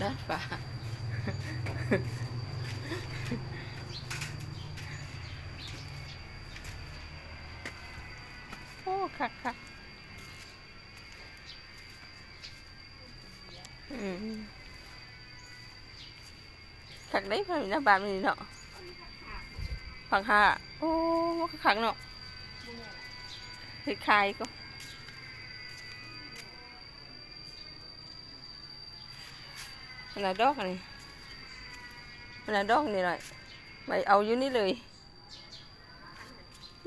ດາດຟ້າ ໂອ້ ຄັກໆ ອືມ ຄັກເດ້ ພາຍໃນບ້ານນີ້ເນາະ ຜັກຫາ ໂອ້ ຄັກໆ ເນາະ ເຮັດຂາຍກໍ ອັນລະດອກອັນນີ້ ອັນລະດອກນີ້ລະ ໄວ້ເອົາຢູ່ນີ້ເລີຍ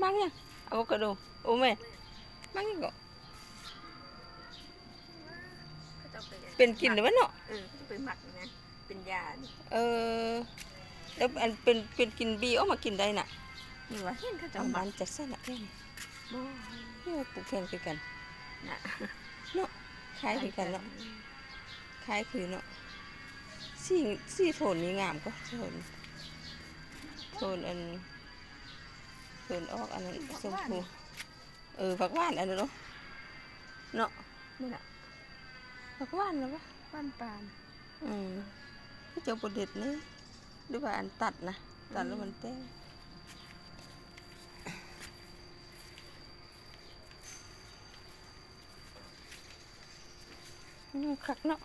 ໝາກຫຍັງ ອາໂວຄາໂດ ໂອແມ່ ໝາກຫຍັງເກາະ ເປັນກິນແລ້ວເນາະ ເອີ ເຂົາຈະໄປໝັກນະ ເປັນຢານີ້ ເອີ ແລ້ວອັນເປັນ ເປັນກິນບີອອກມາກິນໄດ້ນະ ນີ້ວ່າເຫັນເຂົາເຈົ້າໝັກ ບ້ານຈັດສັນນະແພງ ບໍ່ ນີ້ວ່າປູກແພງຄືກັນນະ ເນາະ ຂາຍຄືກັນເນາະ ຂາຍຄືເນາະ ສີ ສີໂທນນີ້ງາມກວ່າໂທນ ໂທນອັນ ໂທນອອກອັນນັ້ນ ຊົມພູ ເອີ ຜັກຫວານອັນນັ້ນເນາະ ເນາະ ນີ້ລະ ຜັກຫວານລະວະ ຫວານປານ ອືມ ເຂົາເຈົ້າບໍ່ເດັດນີ້ ຫຼືວ່າອັນຕັດນະ ຕັດແລ້ວມັນແຕກ ອືມ ຄັກເນາະ.